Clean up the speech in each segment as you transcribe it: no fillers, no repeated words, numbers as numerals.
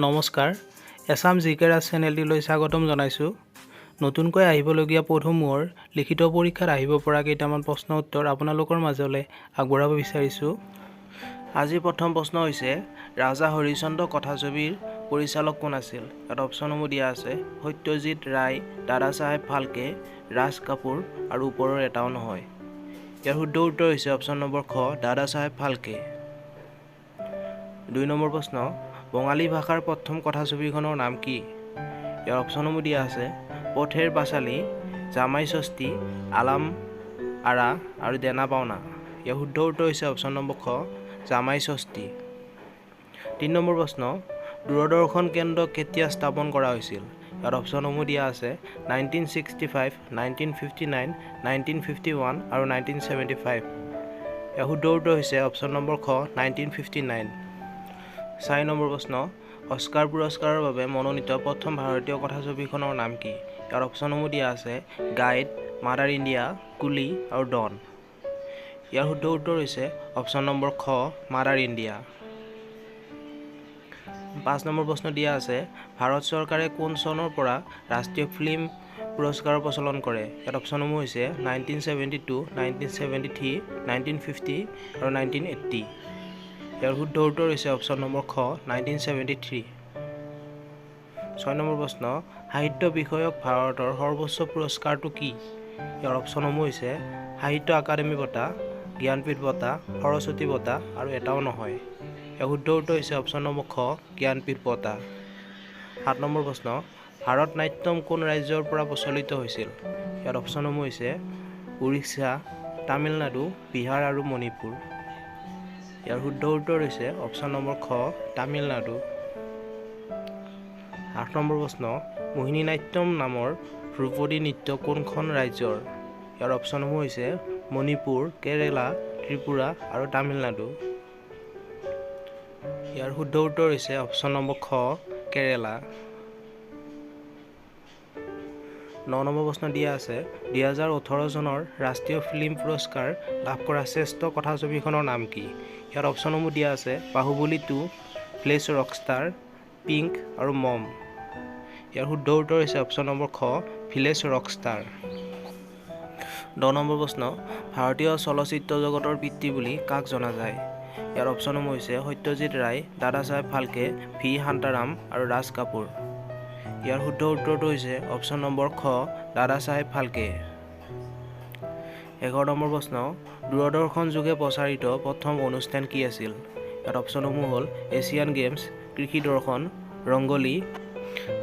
নমস্কাৰ, এছাম জি কে ৰাজ চেনেলটিলৈ স্বাগতম জনাইছোঁ। নতুনকৈ আহিবলগীয়া পদসমূহৰ লিখিত পৰীক্ষাত আহিব পৰা কেইটামান প্ৰশ্ন উত্তৰ আপোনালোকৰ মাজলৈ আগবঢ়াব বিচাৰিছোঁ। আজিৰ প্ৰথম প্ৰশ্ন হৈছে, ৰাজা হৰিশ্চন্দ্ৰ কথাছবিৰ পৰিচালক কোন আছিল? ইয়াত অপশ্যনসমূহ দিয়া আছে সত্যজিৎ ৰায়, দাদাচাহেব ফাল্কে, ৰাজ কাপুৰ আৰু ওপৰৰ এটাও নহয়। ইয়াৰ শুদ্ধ উত্তৰ হৈছে অপশ্যন নম্বৰ খ, দাদাচাহেব ফাল্কে। 2 নম্বৰ প্ৰশ্ন, বঙালী ভাষাৰ প্ৰথম কথাছবিখনৰ নাম কি? ইয়াৰ অপশ্যনসমূহ দিয়া আছে পথেৰ পাঁচালী, জামাই ষষ্ঠী, আলাম আৰা আৰু দেনা পাওনা। ইয়াৰ শুদ্ধ উত্তৰ হৈছে অপশ্যন নম্বৰ খ, জামাই ষষ্ঠী। 3 নম্বৰ প্ৰশ্ন, দূৰদৰ্শন কেন্দ্ৰ কেতিয়া স্থাপন কৰা হৈছিল? ইয়াত অপশ্যনসমূহ দিয়া আছে 1965, 1959, 1951 আৰু 1975। ইয়াৰ শুদ্ধ উত্তৰ হৈছে অপশ্যন নম্বৰ খ, 1959। 4 নম্বৰ প্ৰশ্ন, অস্কাৰ পুৰস্কাৰৰ বাবে মনোনীত প্ৰথম ভাৰতীয় কথাছবিখনৰ নাম কি? ইয়াৰ অপশ্যনসমূহ দিয়া আছে গাইড, মাদাৰ ইণ্ডিয়া, কুলি আৰু ডন। ইয়াৰ শুদ্ধ উত্তৰ হৈছে অপশ্যন নম্বৰ খ, মাদাৰ ইণ্ডিয়া। 5 নম্বৰ প্ৰশ্ন দিয়া আছে, ভাৰত চৰকাৰে কোন চনৰ পৰা ৰাষ্ট্ৰীয় ফিল্ম পুৰস্কাৰৰ প্ৰচলন কৰে? ইয়াত অপশ্যনসমূহ হৈছে 1972, 1973, 1950 আৰু 1980। ইয়াৰ শুদ্ধ উত্তৰ হৈছে অপশ্যন নম্বৰ খ, 1973। 6 নম্বৰ প্ৰশ্ন, সাহিত্য বিষয়ক ভাৰতৰ সৰ্বোচ্চ পুৰস্কাৰটো কি? ইয়াৰ অপশ্যনসমূহ হৈছে সাহিত্য একাডেমী বঁটা, জ্ঞানপীঠ বঁটা, সৰস্বতী বঁটা আৰু এটাও নহয়। ইয়াৰ শুদ্ধ উত্তৰ হৈছে অপশ্যন নম্বৰ খ, জ্ঞানপীঠ বঁটা। 7 নম্বৰ প্ৰশ্ন, ভাৰত নাট্যম কোন ৰাজ্যৰ পৰা প্ৰচলিত হৈছিল? ইয়াৰ অপশ্যনসমূহ হৈছে উৰিষ্যা, তামিলনাডু, বিহাৰ আৰু মণিপুৰ। ইয়াৰ শুদ্ধ উত্তৰ হৈছে অপশ্যন নম্বৰ খ, তামিলনাডু। 8 নম্বৰ প্ৰশ্ন, মোহিনী নাট্যম নামৰ ধ্ৰুপদী নৃত্য কোনখন ৰাজ্যৰ? ইয়াৰ অপশ্যনসমূহ হৈছে মণিপুৰ, কেৰালা, ত্ৰিপুৰা আৰু তামিলনাডু। ইয়াৰ শুদ্ধ উত্তৰ হৈছে অপশ্যন নম্বৰ খ, কেৰালা। 9 নম্বৰ প্ৰশ্ন দিয়া আছে, 2018 চনৰ ৰাষ্ট্ৰীয় ফিল্ম পুৰস্কাৰ লাভ কৰা শ্ৰেষ্ঠ কথাছবিখনৰ নাম কি? ইয়াৰ অপশ্যনসমূহ দিয়া আছে বাহুবলী 2, ভিলেজ ৰকষ্টাৰ, পিংক আৰু মম। ইয়াৰ শুদ্ধ উত্তৰ হৈছে অপশ্যন নম্বৰ খ, ভিলেজ ৰকষ্টাৰ। 10 নম্বৰ প্ৰশ্ন, ভাৰতীয় চলচ্চিত্ৰ জগতৰ পিতৃ বুলি কাক জনা যায়? ইয়াৰ অপশ্যনসমূহ হৈছে সত্যজিৎ ৰায়, দাদাচাহেব ফাল্কে, ভি শান্তাৰাম আৰু ৰাজ কাপুৰ। ইয়াৰ শুদ্ধ উত্তৰটো হৈছে অপশ্যন নম্বৰ খ, দাদাচাহেব ফাল্কে। 11 নম্বৰ প্ৰশ্ন, দূৰদৰ্শন যোগে প্ৰচাৰিত প্ৰথম অনুষ্ঠান কি আছিল? ইয়াত অপশ্যনসমূহ হ'ল এছিয়ান গেমছ, কৃষি দৰ্শন, ৰংগলী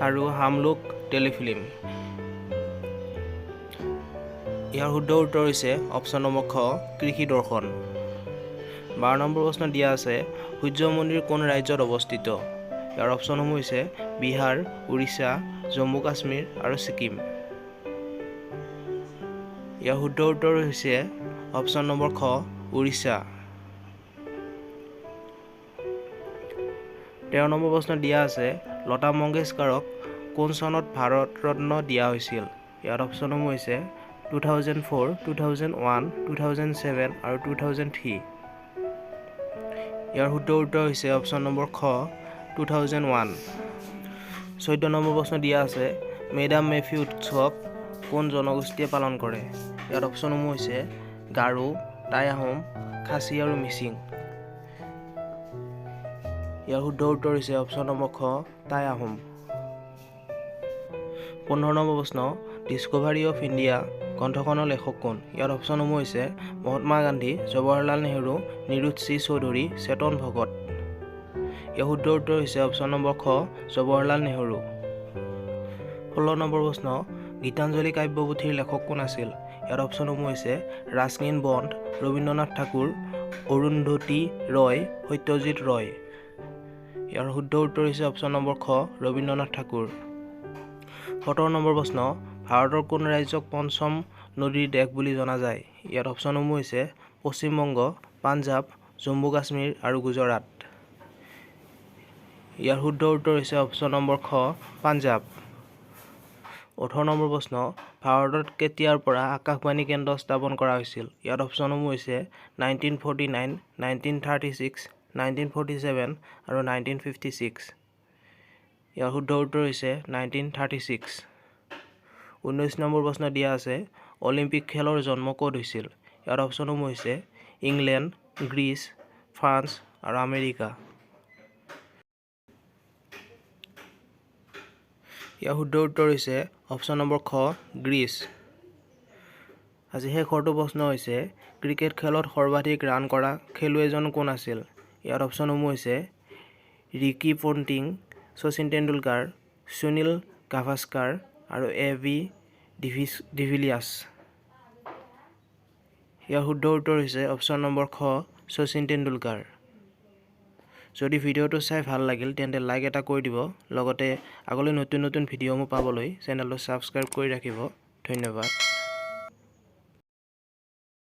আৰু হামলোক টেলিফিল্ম। ইয়াৰ শুদ্ধ উত্তৰ হৈছে অপশ্যন নম্বৰ খ, কৃষি দৰ্শন। 12 নম্বৰ প্ৰশ্ন দিয়া আছে, সূৰ্য মন্দিৰ কোন ৰাজ্যত অৱস্থিত? ইয়াৰ অপশ্যনসমূহ হৈছে বিহাৰ, উৰিষ্যা, জম্মু কাশ্মীৰ আৰু ছিকিম। ইয়াৰ শুদ্ধ উত্তৰ হৈছে অপশ্যন নম্বৰ খ, উৰিষ্যা। 13 নম্বৰ প্ৰশ্ন দিয়া আছে, লতা মংগেশকাৰক কোন চনত ভাৰত ৰত্ন দিয়া হৈছিল? ইয়াৰ অপশ্যনসমূহ হৈছে 2004, 2001, 2007 আৰু 2003। ইয়াৰ শুদ্ধ উত্তৰ হৈছে অপশ্যন নম্বৰ খ, 2001। 14 নম্বৰ প্ৰশ্ন দিয়া আছে, মেডাম মেফি উৎসৱ কোন জনগোষ্ঠীয়ে পালন কৰে? ইয়াৰ অপশ্যনসমূহ হৈছে গাৰো, টাই আহোম, খাচী আৰু মিচিং। ইয়াৰ শুদ্ধ উত্তৰ হৈছে অপশ্যন নম্বৰ খ, টাই আহোম। 15 নম্বৰ প্ৰশ্ন, ডিস্কভাৰী অফ ইণ্ডিয়া গ্ৰন্থখনৰ লেখক কোন? ইয়াৰ অপশ্যনসমূহ হৈছে মহাত্মা গান্ধী, জৱাহৰলাল নেহৰু, নিৰোদ চি চৌধুৰী, চেতন ভগত। ইয়াৰ শুদ্ধ উত্তৰ হৈছে অপশ্যন নম্বৰ খ, জৱাহৰলাল নেহৰু। 16 নম্বৰ প্ৰশ্ন, গীতাঞ্জলি কাব্যপুথিৰ লেখক কোন আছিল? ইয়াৰ অপশ্যনসমূহ হৈছে ৰাস্কিন বণ্ড, ৰবীন্দ্ৰনাথ ঠাকুৰ, অৰুন্ধতী ৰয়, সত্যজিৎ ৰয়। ইয়াৰ শুদ্ধ উত্তৰ হৈছে অপশ্যন নম্বৰ খ, ৰবীন্দ্ৰনাথ ঠাকুৰ। 17 নম্বৰ প্ৰশ্ন, ভাৰতৰ কোন ৰাজ্যক পঞ্চম নদীৰ দেশ বুলি জনা যায়? ইয়াৰ অপশ্যনসমূহ হৈছে পশ্চিমবংগ, পাঞ্জাৱ, জম্মু কাশ্মীৰ আৰু গুজৰাট। ইয়াৰ শুদ্ধ উত্তৰ হৈছে অপশ্যন নম্বৰ খ, পাঞ্জাৱ। 18 নম্বৰ প্ৰশ্ন, ভাৰতত কেতিয়াৰ পৰা আকাশবাণী কেন্দ্ৰ স্থাপন কৰা হৈছিল? ইয়াৰ অপশ্যনসমূহ হৈছে 1949, 1936, 1947 আৰু 1956। ইয়াৰ শুদ্ধ উত্তৰ হৈছে 1936। 19 নম্বৰ প্ৰশ্ন দিয়া আছে, অলিম্পিক খেলৰ জন্ম ক'ত হৈছিল? ইয়াৰ অপশ্যনসমূহ হৈছে ইংলেণ্ড, গ্ৰীচ, ফ্ৰান্স আৰু আমেৰিকা। ইয়াৰ শুদ্ধ উত্তৰ হৈছে অপশ্যন নম্বৰ খ, গ্ৰীচ। আজি শেষৰটো প্ৰশ্ন হৈছে, ক্ৰিকেট খেলত সৰ্বাধিক ৰান কৰা খেলুৱৈজন কোন আছিল? ইয়াৰ অপশ্যনসমূহ হৈছে ৰিকি পণ্টিং, শচীন তেণ্ডুলকাৰ, সুনীল গাভাস্কাৰ আৰু এ বি ডিভিলিয়াৰ্ছ। ইয়াৰ শুদ্ধ উত্তৰ হৈছে অপশ্যন নম্বৰ খ, শচীন তেণ্ডুলকাৰ। যদি ভিডিঅ'টো চাই ভাল লাগিল তেন্তে লাইক এটা কৰি দিব, লগতে আগলৈ নতুন নতুন ভিডিঅ'সমূহ পাবলৈ চেনেলটো ছাবস্ক্ৰাইব কৰি ৰাখিব। ধন্যবাদ।